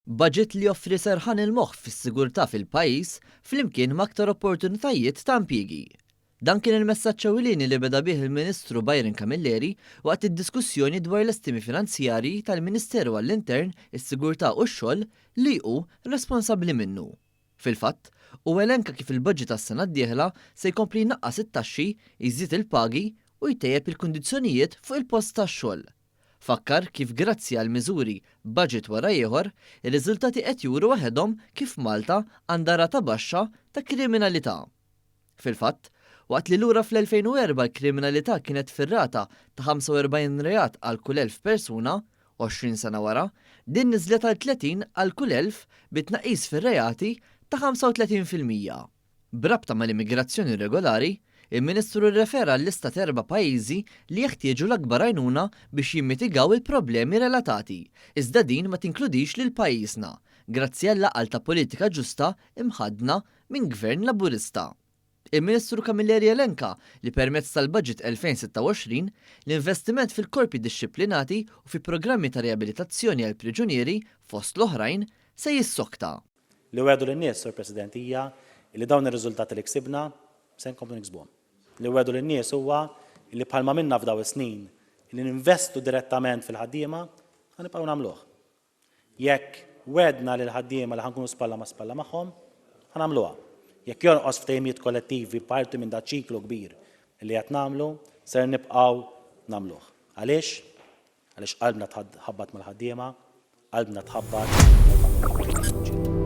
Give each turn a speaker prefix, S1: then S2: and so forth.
S1: Budget li joffri serħan il-moħħ fis-sigurtà fil-pajjiż flimkien ma' aktar opportunitajiet ta' impjiegi. Dan kien il-messaġġ ewlieni li beda bih il-Ministru Byron Camilleri waqt id-diskussjoni dwar l-estimi finanzjarji tal-Ministeru għall-Intern, is-Sigurtà u x-Xogħol li hu responsabbli minnu. Fil-fatt, hu elenka kif il-budget għas-sena d-dieħla se jkompli jnaqqas it-taxxi, jżid il-pagi u jtejjeb il-kundizzjonijiet fuq il-post tax-xogħol. Fakkar kif grazzi għal miżuri budget wara ieħor, ir-riżultati qed juru waħedhom kif Malta għandha rata baxxa ta' kriminalità. Fil-fatt, waqt li lura fl-2004 l-kriminalità kienet fir-rata ta' 45 reat għal kull 1,000 persuna, 20 sena wara, din niżlet għal 30 għal kull 1,000 bi tnaqqis fir-reati ta' 35%. B'rabta mal-immigrazzjoni irregolari, il-Ministru rrefera għal-lista t'erba' pajjiżi li jeħtieġu l-akbar għajnuna biex jimmitigaw il-problemi relatati, iżda din ma tinkludix lil pajjiżna, grazzi għall-għaqal ta' politika ġusta mħaddna minn Gvern Laburista. Il-Ministru Camilleri elenka li permezz tal-Budget 2026, l-investiment fil-korpi dixxiplinati u fi programmi ta' riabilitazzjoni għall-priġunieri, fost l-oħrajn, se jissokta.
S2: Li wegħdu lin-nies, Sur President, hija li dawn ir-riżultati li ksibna se nkomplu niksbuhom. Li wegħdu lin-nies huwa li bħalma għamilna f'dawn is-snin li ninvestu direttament fil-ħaddiema, ħa nibqgħu nagħmluh. Jekk wegħdna lill-ħaddiema li ħa nkunu spalla ma' spalla magħhom, ħa nagħmluha. Jekk jonqos ftehimiet kollettivi parti minn daċ-ċiklu kbir li qed nagħmlu, ser nibqgħu nagħmluh. Għaliex? Għaliex qalbna tħabbat mal-ħaddiema, qalbna tħabbat mal-familji.